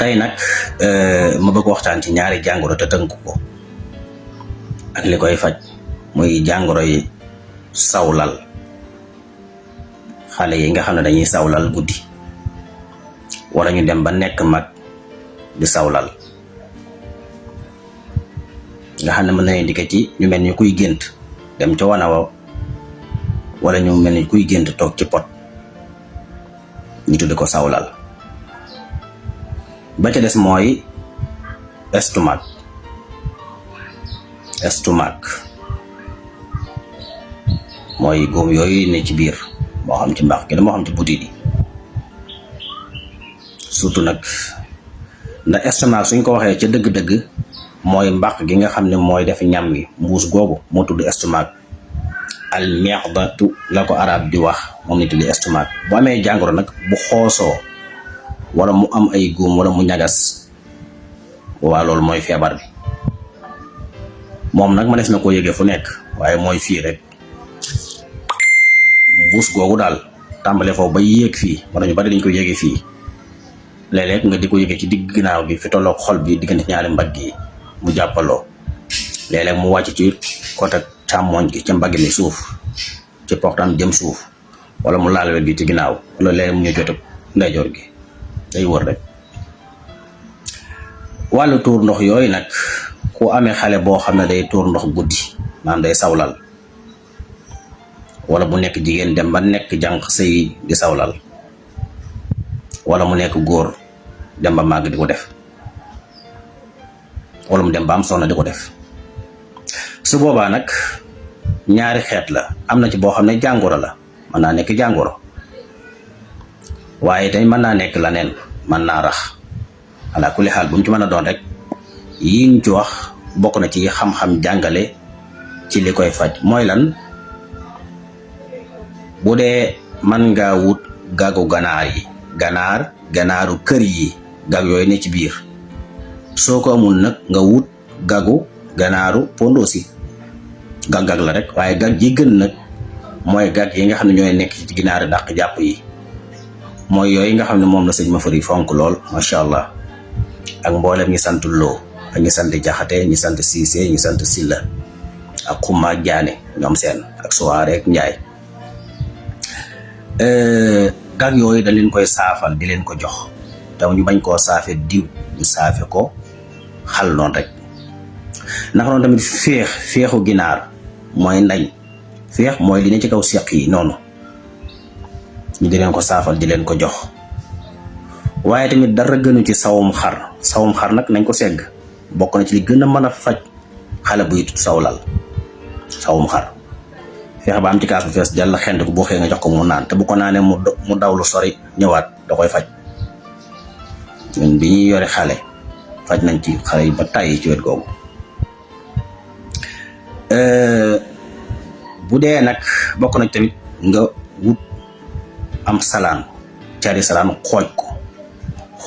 tey nag ma bëgg waxtaan ci ñaari jàngoro te tënk ko ak li koy faj muy jàngoro yi sawlal xale yi nga xam ne dañuy sawlal guddi wala ñu dem ba nekk mag di sawlal nga xam ne mën na indiqué ci ñu mel ni kuy gént dem ca wana wa wala ñu mel ni kuy gént toog ci pot ñu tudde ko sawlal. ba ca des mooy estomac mooy góom yooyu ne ci biir moo xam ci mbaax gi moo xam ci butit yi surtout nag ndax estomac suñ ko waxee ca dëgg-dëgg mooy mbaq gi nga xam ne mooy def ñam wi mbuus googu moo tudd estomac al mi'datu la ko arab di wax moom ni tudd estomac. bu amee jàngoro nag bu xoosoo wala mu am ay góom wala mu ñagas waa loolu mooy feebar bi moom nag mënees na koo yëgee fu nekk waaye mooy fii rek mbuus googu daal tàmbale foofu ba yéeg fii wala ñu bari dañ ko yëgee fii léeg-léeg nga di ko yëgee ci digg ginnaaw gi fi tolloog xol bi diggante ñaari mbagg yi mu jàppaloo léeg-léeg mu wàcc ci côté càmmoñ gi ca mbagg mi suuf ci poxtaan jëm suuf wala mu laal wet gi ci ginnaaw wala léeg mu ñu jote ndeyjoor gi day wër rek. wàllu tuur ndox yooyu nag ku amee xale boo xam ne day tuur ndox guddi maanaam day sawlal wala bu nekk jigéen dem ba nekk jànq sëy di sawlal wala mu nekk góor dem ba màgg di ko def wala mu dem ba am soxna di ko def su boobaa nag ñaari xeet la am na ci boo xam ne jàngoro la mën naa nekk jàngoro waaye tamit mën naa nekk leneen mën naa rax ala kulli xaal bu mu ci mën a doon rek yi ñu ci wax bokk na ci xam-xam jàngale ci li koy faj mooy lan. bu dee mën ngaa wut gàggu ganaar yi ganaaru kër yi gag yooyu ne ci biir soo ko amul nag nga wut gàggu ganaaru pondosi gag la rek waaye gag yi gën nag mooy gag yi nga xam ne ñooy nekk ci ginaari dàq jàpp yi mooy yooyu nga xam ne moom la sëñ Mafari fonk lool macha allah ak mboolem ñi sant Lo ak ñi sant Jaxate ñi sant Siise ñi sant Silla ak Xuma ak Jaane ñoom seen ak Suwaare ak Njaay gag yooyu dañ leen koy saafal di leen ko jox te ñu bañ koo saafe diw ñu saafe ko xal noonu rek ndax noonu tamit féexu ginaar mooy ndañ féex mooy li ne ci kaw seq yi noonu ñu di leen ko saafal di leen ko jox waaye tamit dara gënu ci sawum xar nag nañ ko segg bokk na ci li gën a mën a faj xale buy sawlal sawum xar feex ba am ci kaas bu fees jàll xent ko boo xëyee nga jox ko mu naan te bu ko naanee mu daw lu sori ñëwaat da koy faj ñun bi ñuy yore xale faj nañ ci xale yi ba tàyyi ci wet googu. bu dee nag bokk nañ tamit nga wut am salaan cari salaan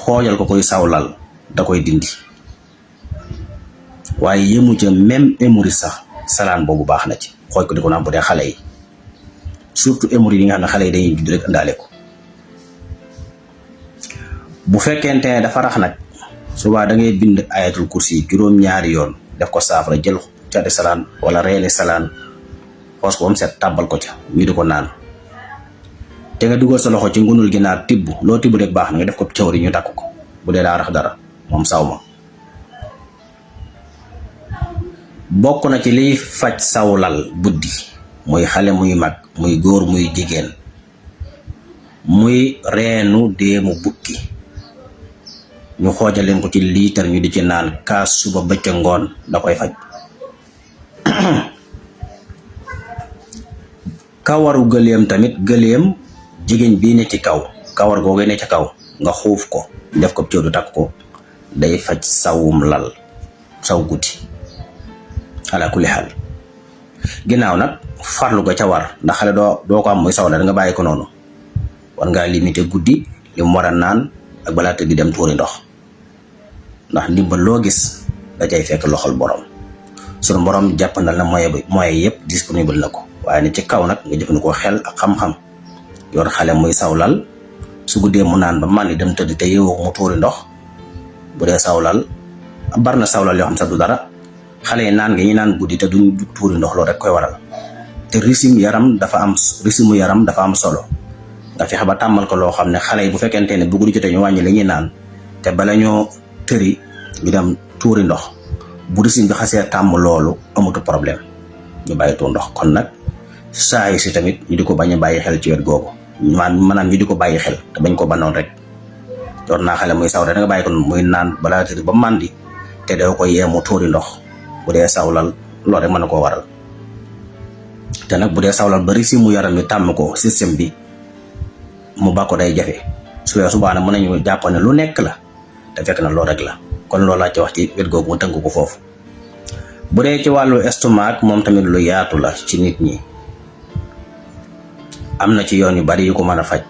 xoojal ko koy sawlal da koy dindi waaye yëmu ca même hémorroïde sax salaan boobu baax na ci xooj ko di ko naan bu dee xale yi surtout hémorroïde yi nga xam ne xale yi dañuy judd rek indaale ko. bu fekkente ne dafa rax nag subaa da ngay bind ayatul kursi juróom-ñaari yoon def ko saafara jël cari salaan wala reeni salaan xoos ko ba mu set tàbbal ko ca ñu di ko naan te nga dugal sa loxo ci ngunul ginaar tibb loo tibb rek baax na nga def ko cawri ñu takk ko bu dee daa rax dara moom saw ma bokk na ci liy faj sawlal buddi muy xale muy mag muy góor muy jigéen muy reenu déemu bukki ñu xoojal leen ko ci liitar ñu di ci naan kaas suba bëccëg ngoon da koy faj. kawaru gëléem tamit gëléem jigéen bii ne ci kaw kawar googu ne ci kaw nga xuuf ko def ko cëw du takk ko day faj sawum lal saw guddi ala kulli xaal ginnaaw nag farlu ga ca war ndax xale doo ko am muy saw la da nga bàyyi ko noonu war ngaa limité guddi li mu war a naan ak balaa tëdd di dem tuuri ndox ndax ndimbal loo gis da cay fekk loxol borom sunu borom jàppandal na moyen yëpp disponible na ko waaye ne ci kaw nag nga jëfandikoo xel ak xam-xam yor xale muy sawlal su guddee mu naan ba man dem tëdd te yeewoo mu tuuri ndox bu dee sawlal bar na sawlal yoo xam sax du dara xale yi naan nga ñi naan guddi te duñ jug tuuri ndox loolu rek koy waral te régime yaram dafa am solo nga fexe ba tàmmal ko loo xam ne xale yi bu fekkente ne bu guddi jotee ñu wàññi li ñuy naan te bala ñoo tëri ñu dem tuuri ndox bu régime bi xasee tàmm loolu amatu problème ñu bàyyi tuur ndox. kon nag saa yi si tamit ñu di ko bañ a bàyyi xel ci wet googu maanaam ñu di ko bàyyi xel te bañ ko banoon rek door naa xale muy saw rek da nga bàyyi ko muy naan balaa tëri ba màndi te doo ko yeemu tuuri ndox bu dee sawlal loolu rek mën na koo waral. te nag bu dee sawlal ba régime mu yaram mi tàmm ko système bi mu bàkko day jafe subaa nag mën nañu jàpp ne lu nekk la te fekk na loolu rek la. kon loolu laa ci wax ci wet googu mu tënk ko foofu. bu dee ci wàllu estomac moom tamit lu yaatu la ci nit ñi am na ci yoon yu bari yu ko mën a faj.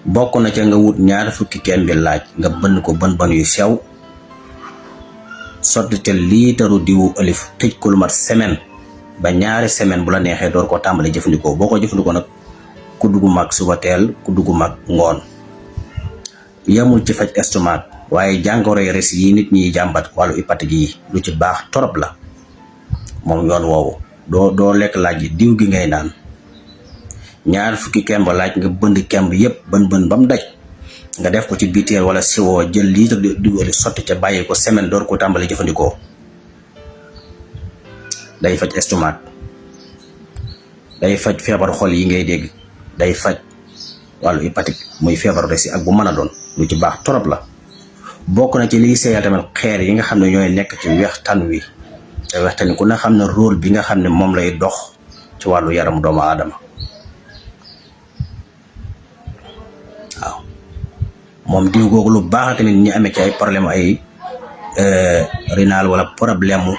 bokk na ca nga wut 2 fukki kembi laaj nga bënn ko bën yu sew sotti te liitaru diwu olif tëj ko lu mat semaine ba 2 semaine bu la neexee door koo tàmbali jëfandikoo. boo ko jëfandikoo nag kuddu gu mag suba teel kuddu gu mag ngoon. yemul ci faj estomac waaye jàngoroy res yi nit ñi jàmbat wàllu hépatique yi lu ci baax torop la moom yoon woowu. doo lekk laaj yi diw gi ngay naan 2 fukki kemb laaj nga bënd kemb yépp bën ba mu daj nga def ko ci biteel wala siwoo jël litre diw olif sotti ca bàyyi ko semaine door ko tàmbali jëfandikoo. day faj estomac, day faj feebaru xol yi ngay dégg, day faj wàllu hépatique muy feebaru resi ak bu mën a doon lu ci baax torop la. bokk na ci liy seeyal tamit xeer yi nga xam ne ñooy nekk ci wextan wi te wextan wi ku ne xam ne rôle bi nga xam ne moom lay dox ci wàllu yaramu doomu aadama. waaw moom diw googu lu baax tamit ñi amee ci ay problème ay rénal wala problème mu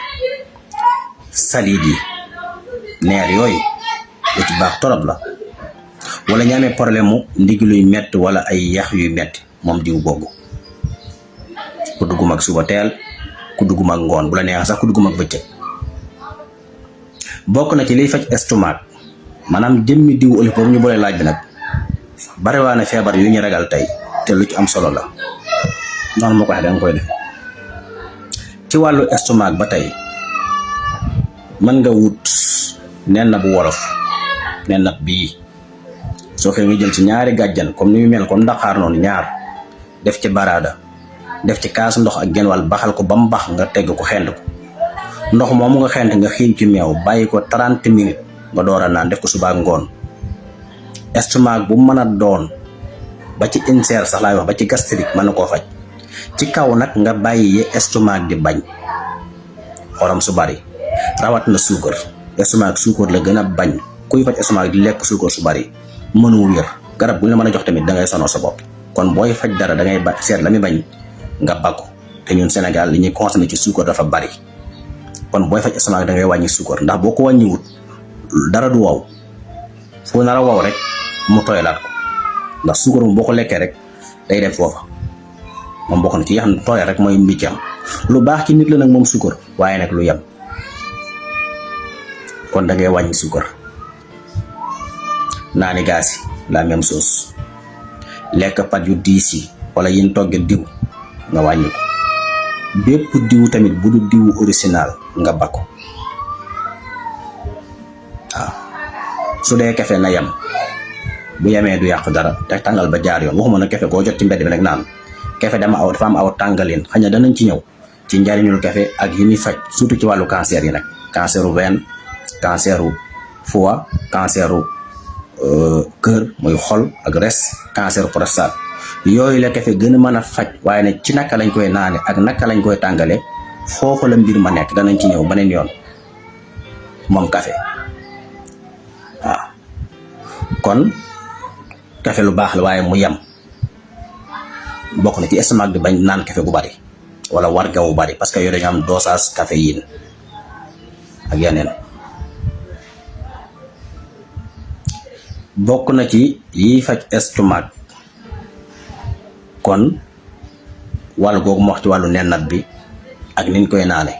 saliid yi neer yooyu lu ci baax torop la. wala ñi amee problème mu ndig luy metti wala ay yax yuy metti moom diw googu ku dugg mag suba teel ku dugg mag ngoon bu la neex sax ku dugg mag bëccëg. bokk na ci liy faj estomac maanaam jëmmi diw olif boobu ñu boole laaj bi nag bariwaane feebar yu ñu ragal tey te lu ci am solo la noonu moo ko waxee danga koy def. ci wàllu estomac ba tey mën nga wut nen na bu wolof nen na bii soo xëy nga jël ci 2 gàjjan comme ni mu mel comme ndaxaar noonu 2 def ci baraada def ci kaas ndox ak genn wàll baxal ko ba mu bax nga tegg ko xend ko ndox moomu nga xend nga xiim ci meew bàyyi ko 30 minutes nga door a naan def ko suba ngoon. estomac bu mën a doon ba ci ulcère sax laay wax ba ci gastrique mën na koo faj. ci kaw nag nga bàyyi estomac di bañ xorom su bari rawat na suukar. estomac suukar la gën a bañ kuy faj estomac di lekk suukar su bari mënu wér. garab bu ñu la mën a jox tamit da ngay sonal sa bopp. kon booy faj dara da ngay seet la muy bañ nga bakku te ñun Sénégal li ñuy consommer ci suukar dafa bari. kon booy faj estomac da ngay wàññi suukar ndax boo ko wàññiwut dara du waw foo nar a waw rek mu tooyalaat ko ndax suukar moom boo ko lekkee rek day dem foofa moom bokk na ci xam ne tooyal rek mooy mbiccam. lu baax ci nit la nag moom suukar waaye nag lu yem kon da ngay wàññi suukar. naani gaas yi la même chose lekk pat yu diis yi wala yin togge diw nga wàññi ko. bépp diw tamit bu du diw original nga bakko. waaw su dee kafe na yem bu yemee du yàq dara te tàngal ba jaar yoon waxuma na kafe koo jot ci mbedd bi rek naan kafe dafa am aw tàngalin xëy na danañ ci ñëw ci njariñul kafe ak yi muy faj surtout ci wàllu cancer yi nag canceru veine canceru foie canceru kër muy xol ak res cancer prostate yooyu la kafe gën a mën a faj waaye nag ci naka lañ koy naane ak naka lañ koy tàngale foofu la mbir ma nekk danañ ci ñëw beneen yoon moom kafe. waaw kon kafe lu baax la waaye mu yem bokk na ci estomac di bañ naan kafe bu bari wala warga bu bari parce que yooyu dañu am dosage caféine ak yeneen. bokk na ci yiy faj estomac kon wàllu googu mu wax ci wàllu nennat bi ak niñ koy naane